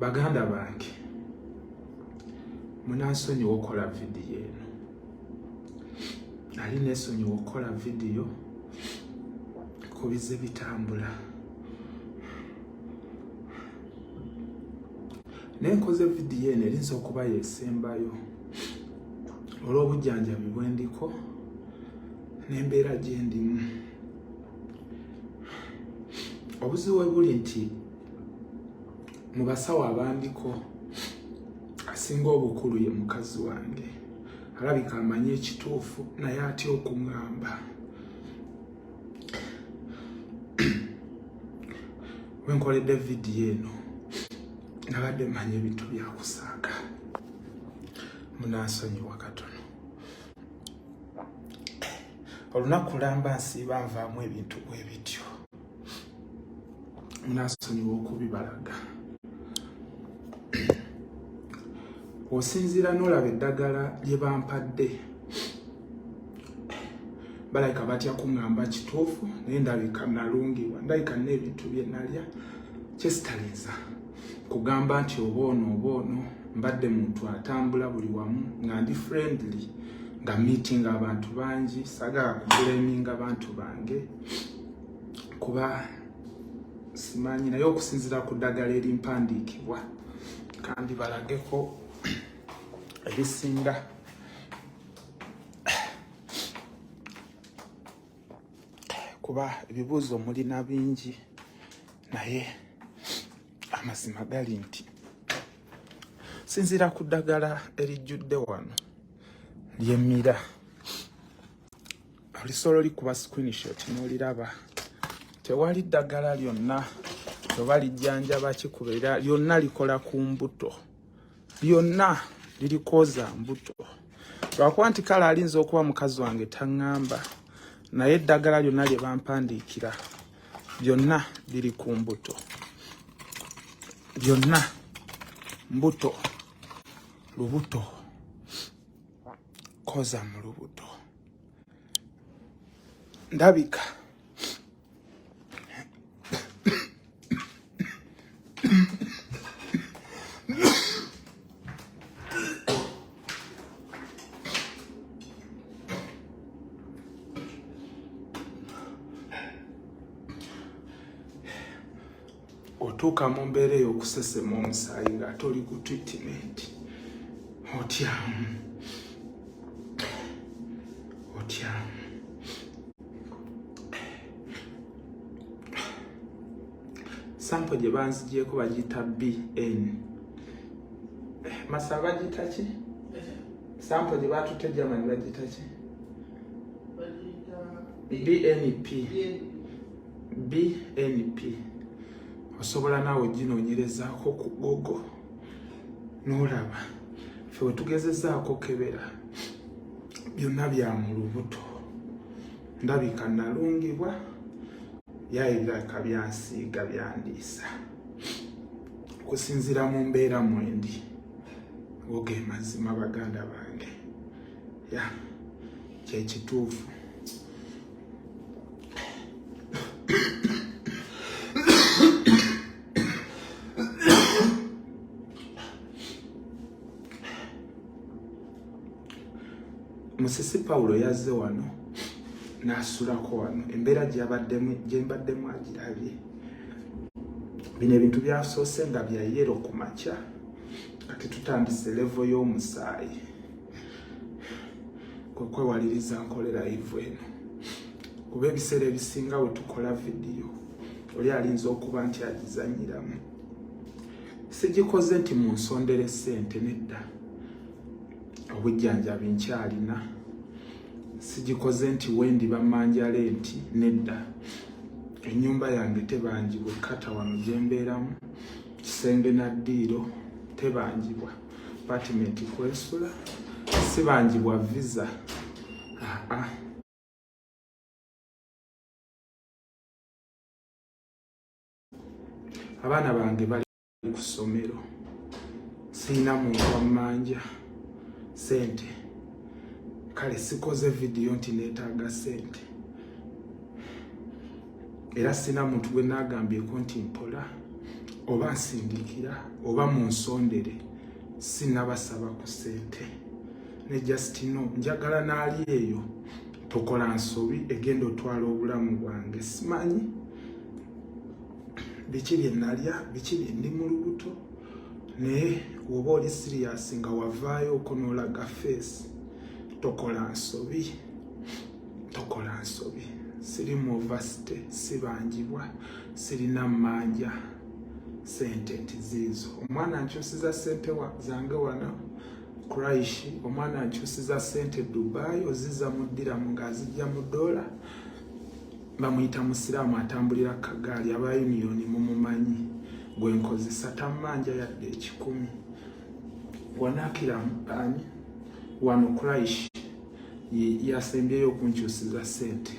Baganda bange, munansonyiwa okukola vidiyo eno. Nali nesonyiwa okukola vidiyo ku bize bitambula, naye nkoze vidiyo eno erinza okuba yesembayo olw'obujjanjabi bwendiko n'embeera gyendimu. Obuzibu we buli nti mu basawo abandiko asinga obukulu ye mukazi wange, alabika amanyi ekituufu naye atya okuŋŋamba. Wenkoledde vidiyo eno nabadde manyi ebintu byakusaaga, munansonyiwa katono. Olunaku lamba nsiiba nvaamu ebintu bwe bityo, munansonyiwa okubibalaga. Osinziira n'olaba eddagala lye bampadde, balabika batya kuŋŋamba kituufu, naye ndabika nalungibwa, ndabika n'ebintu bye nalya kyesitalinza kugamba nti oba ono oba ono. Mbadde muntu atambula buli wamu nga ndi friendly, nga meeting abantu bangi, sagala kubulaminga bantu bange kuba simanyi, naye okusinziira ku ddagala erimpandiikibwa kandi balageko ebisinga. Kuba ebibuuzo mulina bingi, naye amazima gali nti sinziira ku ddagala erijjudde wano lyemmira, olisobola olikuba screenshot n'oliraba. Tewali ddagala lyonna oba lijjanjaba kikubeera lyonna likola ku mbuto, lyonna lirikooza mbuto, lwakuba nti kale alinza okuba mukazi wange taŋŋamba, naye eddagala lyonna lye bampandiikira byonna biri ku mbuto, byonna mbuto, lubuto, koza mu lubuto. Ndabika otuuka mu mbeera ey'okusesema omusaayi ng'ate oli ku treatment, otyamu otyamu. Sample gye banzigyeko bagiyita BN masa, bagiyita ki? Sample gye batutte Germany bagiyita ki? BNP, BNP. Osobola naawe ginoonyerezaako ku Google n'olaba. Ffe wetugezezaako kebera byonna bya mu lubuto, ndabika nalungibwa, byayibiraka byansiiga byandiisa okusinziira mu mbeera mwendi. Oge mazima baganda bange, ya kyekituufu. Musisi Pawulo yazze wano n'asulako wano, embeera gyabaddemu gyembaddemu agirabye. Bino ebintu byasoose nga bya yero ku makya, kati tutandise levo y'omusaayi, kwe kwewaliriza nkolera ivu eno, kuba ebiseera ebisinga we tukola vidiyo oli alinza okuba nti agizanyiramu. Sigikoze nti munsondere ssente, nedda, obujjanjabi nkyalina. Sigikoze nti wendi bamanjale nti nedda, ennyumba yange tebanjibwa, ekkata wano gyembeeramu kisenge na ddiiro tebanjibwa, apartment kwesula sibanjibwa, visa aa. Abaana bange bali ku ssomero, sirina muntu ammanja sente. Kale sikoze vidiyo nti neetaaga sente, era sirina muntu gwe naagambyeko nti mpola. Oba nsindikira oba munsondere, sinabasaba ku ssente ne just no njagala n'ali eyo tokola nsobi egenda otwala obulamu bwange. Simanyi biki bye nalya, biki bye ndi mu lubuto, naye woba oli serious nga wavaayo oko n'olaga face, tokola nsobi, tokola nsobi. Siri mu overstay, sibanjibwa, sirina mmanja sente nti ziizo. Omwana nkyusiza sente zange wano Quraish, omwana nkyusiza sente Dubai, oziza mu ddiramu ng'azijja mu dola. Bamuyita musiraamu atambulira kagaali, aba union mumumanyi, gwe nkozesa tammanja yadde 100. Wanakira ani wano Quraish yasembyeyo okunkyusiza sente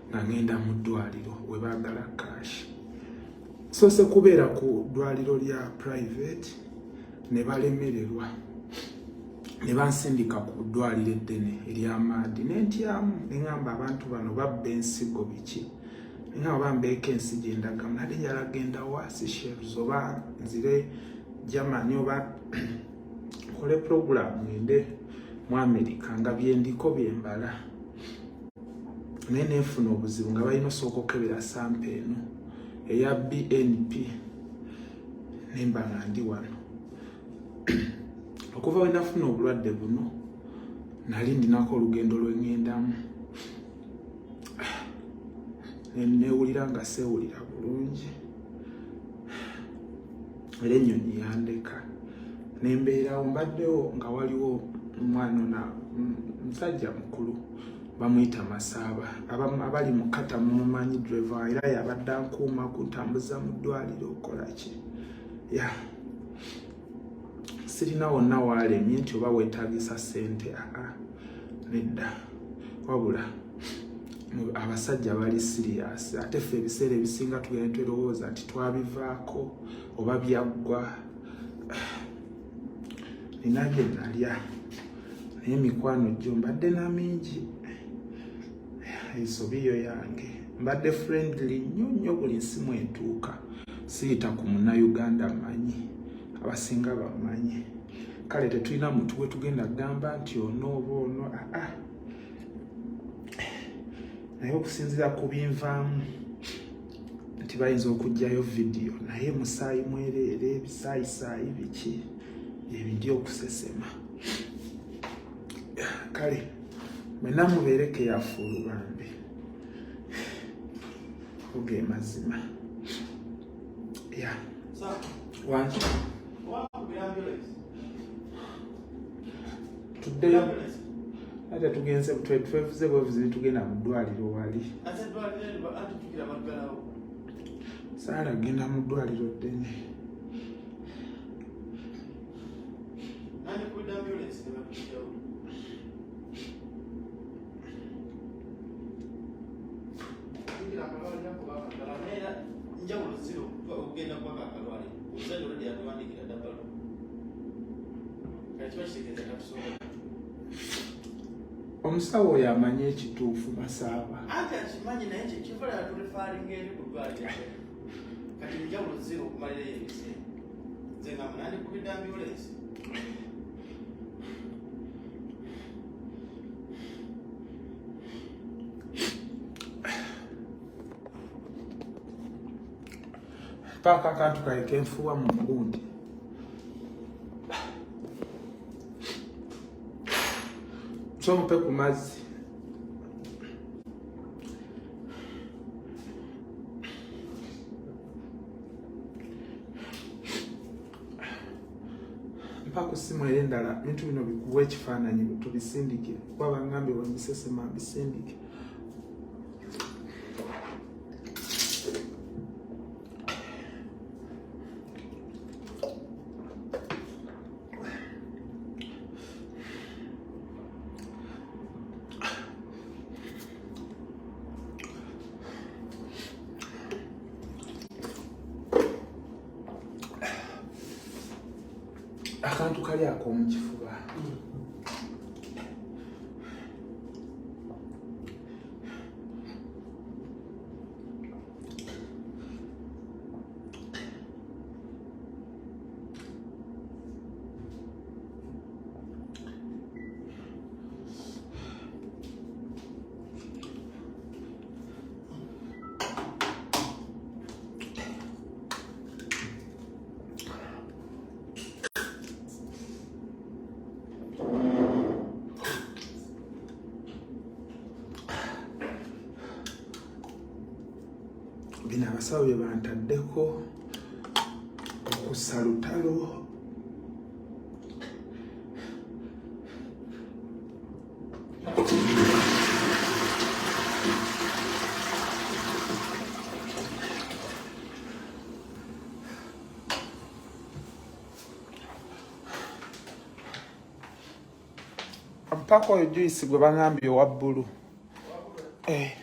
nga ngenda mu ddwaliro we baagala cash. Soose kubeera ku ddwaliro lya private ne balemererwa ne bansindika ku ddwaliro eddene ery'amaadi, ne ntyamu ne ŋŋamba abantu bano babba ensigo biki, ne ŋŋamba bambeeko ensi gye ndagamu, nate njala genda wa Seychelles oba nzire Germany oba nkole puroguramu ngende mu America nga byendiko byembala. Naye nenfuna obuzibu nga balina osooka okukebera sample eno eya BNP, nemba nga ndi wano. Okuva we nafuna obulwadde buno nali ndinako olugendo lwe ŋŋendamu, newulira nga seewulira bulungi, era ennyonyi yandeka nembeerawo. Mbaddewo nga waliwo omwana ona musajja mukulu bamuyita Masaaba, abali mu kata mumumanyi, driver, era yabadde ankuuma kuntambuza mu ddwaliro. Okola ki ya sirina wonna waalemye nti oba weetagisa ssente, aa nedda. Wabula abasajja bali serious, ate ffe ebiseera ebisinga tugenda twerowooza nti twabivaako oba byaggwa. Nina bye nalya, naye emikwano gyo mbadde na mingi, ensobi yo yange. Mbadde friendly nnyo nnyo, buli nsi mwentuuka siyita ku Munnayuganda manyi, abasinga bamanyi. Kale tetulina muntu we tugenda kugamba nti ono oba ono, aa. Naye okusinziira ku binvaamu nti bayinza okuggyayo vidiyo, naye musaayi mwereere, ebisaayisaayi biki ebindi okusesema. Kale mwena mubeere careful bambi, oge mazima ya wangi. Tuddeyo ate tugenze twevuze bwevuzi netugenda mu ddwaliro wali saala genda mu ddwaliro ddene. Njawulo zero okugenda kubaka akalwaliro, omuzadde olwedde yatuwandiikira dda balo, kati kiba kitegeeza tatusobola. Omusawo oyo amanyi ekituufu, Masaaba. Anti akimanyi, naye kyekiva lala tureferringa eri ku ddwaliro. Kati njawulo zero okumalirayo ebiseera, nze nga munandikubidde ambulensi. Paaka akantu kaye kenfuwa mu gundi. Somupe ku mazzi. Mpa ku ssimu era endala, bintu bino bikuwa ekifaananyi tubisindike, kuba bangambye wembisesema mbisindike. Akantu kali ak'omu kifuba. Bino abasawo bye bantaddeko okussa lutalo. Mpaka oyo juice gwe bangambye owa bbulu. Eh.